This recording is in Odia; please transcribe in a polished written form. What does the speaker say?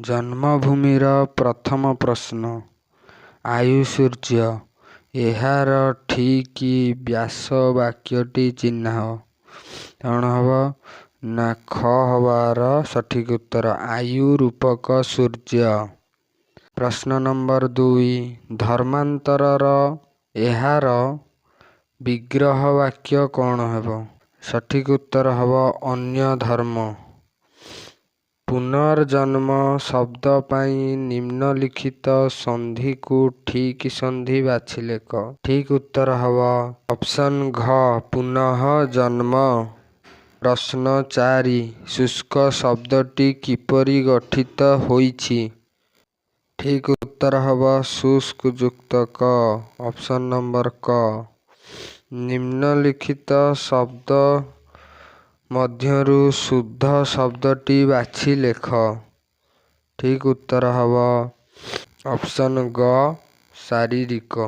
ଜନ୍ମଭୂମିର ପ୍ରଥମ ପ୍ରଶ୍ନ, ଆୟୁ ସୂର୍ଯ୍ୟ, ଏହାର ଠିକ୍ ବ୍ୟାସ ବାକ୍ୟଟି ଚିହ୍ନାଅ। କ'ଣ ହେବ ନା ଖ ହେବାର ସଠିକ୍ ଉତ୍ତର, ଆୟୁ ରୂପକ ସୂର୍ଯ୍ୟ। ପ୍ରଶ୍ନ ନମ୍ବର 2, ଧର୍ମାନ୍ତରର ଏହାର ବିଗ୍ରହ ବାକ୍ୟ କ'ଣ ହେବ? ସଠିକ୍ ଉତ୍ତର ହେବ ଅନ୍ୟ ଧର୍ମ। ପୁନର୍ଜନ୍ମ ଶବ୍ଦ ପାଇଁ ନିମ୍ନଲିଖିତ ସନ୍ଧିକୁ ଠିକ୍ ସନ୍ଧି ବାଛି ଲେଖ। ଠିକ୍ ଉତ୍ତର ହେବ ଅପସନ୍ ଘ, ପୁନଃ ଜନ୍ମ। ପ୍ରଶ୍ନ 4, ଶୁଷ୍କ ଶବ୍ଦଟି କିପରି ଗଠିତ ହୋଇଛି? ଠିକ୍ ଉତ୍ତର ହେବ ଶୁଷ୍କ ଯୁକ୍ତ କ, ଅପସନ୍ ନମ୍ବର କ। ନିମ୍ନଲିଖିତ ଶବ୍ଦ ମଧ୍ୟରୁ ଶୁଦ୍ଧ ଶବ୍ଦଟି ବାଛି ଲେଖ। ଠିକ୍ ଉତ୍ତର ହେବ ଅପସନ୍ ଗ, ଶାରୀରିକ।